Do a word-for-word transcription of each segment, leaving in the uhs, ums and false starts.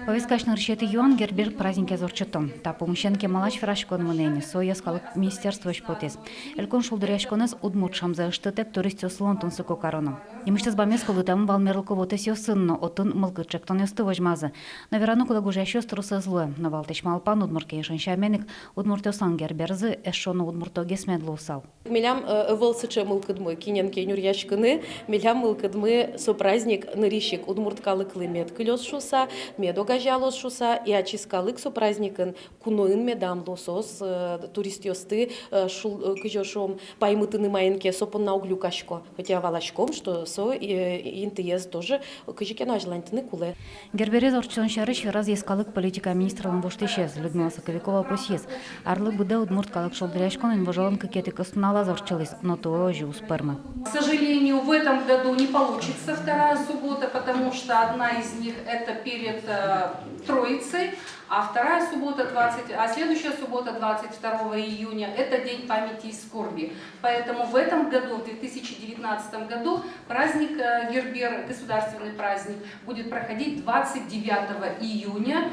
Повесткаысь нырысетӥ юан — Гербер праздникез ортчытон. Та пумысен кемалась вераськон мынэ ини, со йӧскалык министерствоысь потӥз. Элькун шулдыръяськонэз удмурт шӧмзэ ыштытэк туристъёслы но тунсыко кароно. Нимысьтыз бамез кылдытэмын вал мерлыко вотэсъёсын но, отын мылкыд ӵектонъёсты возьмазы. Но вераны кулэ, гожъясьёс трос ӧз луэ. Но валтӥсь малпан, Удмурт кенешен сямен ик, удмуртъёслэн Герберзы эшшо но удмуртогес мед луысал. Милям, э, ӧвӧл сыӵе мылкыдмы кинэн ке нюръяськыны. Милям мылкыдмы: со праздник нырысь ик удмурт калыклы мед кылёз шуыса, мед огазеялоз шуыса, и ачиз калык со праздникын куноын медам луы, соос, э, туристъёсты, э, шул-, э, кызьы шуом, паймытыны маин ке, со понна уг люкасько. Хотя валаськом, что со, э, интыез тоже кызьы ке но азьланьтыны кулэ. Герберез ортчытон сярысь вераз йӧскалык политика министрлэн воштӥсез Людмила Соковикова. Пусйиз: арлы быдэ удмурт калык шулдыръяськон инвожолэн кыкетӥ кӧснуналаз ортчылӥз, но туэ озьы уз пӧрмы. К сожалению, в этом году не получится вторая суббота, потому что одна из них — это перед, э, Троицей, а вторая суббота, двадцать, а следующая суббота, двадцать второго июня, это День памяти и скорби. Поэтому в этом году, в две тысячи девятнадцатом году, праздник, э, Гербер, государственный праздник, будет проходить двадцать девятого июня.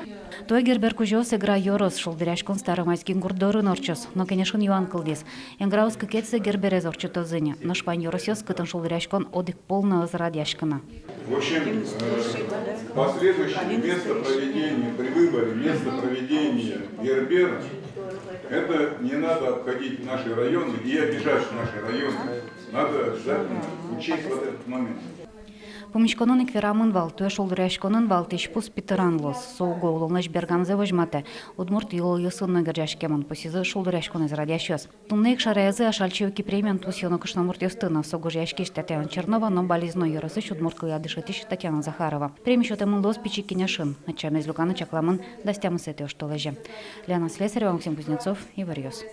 Туэ Гербер кузёос — Эгра ёрос, шулдыръяськон Старомайский гурт дорын ортчоз. Но кенешын юан кылдӥз: эграос кыкетӥзэ Герберез ортчытозы ини, нош вань ёросъёс, кытын шулдыръяськон одӥг пол но ӧз радъяськы на. В общем, э, последующее место проведения, при выборе места проведения Гербера, это не надо обходить наши районы и обижать наши районы. Надо обязательно учесть вот этот момент. Пумиськонын ик верамын вал: туэ шулдыръяськонын валтӥсь пус питыран луоз. Со уго улонлэсь бергамзэ возьматэ, удмурт йылолъёсын но герӟаськемын, пусйизы шулдыръяськонэз радъясьёс. Туннэ ик шараязы Ашальчи Оки премиен тусъёно кышномуртъёсты но: со гожъяськись Татьяна Чернова но Балезино ёросысь удмурт кылъя дышетӥсь Татьяна Захарова. Преми сётэмын луоз Пичи Кенешын. Ӧтчамез люканы чакламын дас тямысэтӥ оштолэзе. Лена Слесарева, Максим Кузнецов, Иворъёс.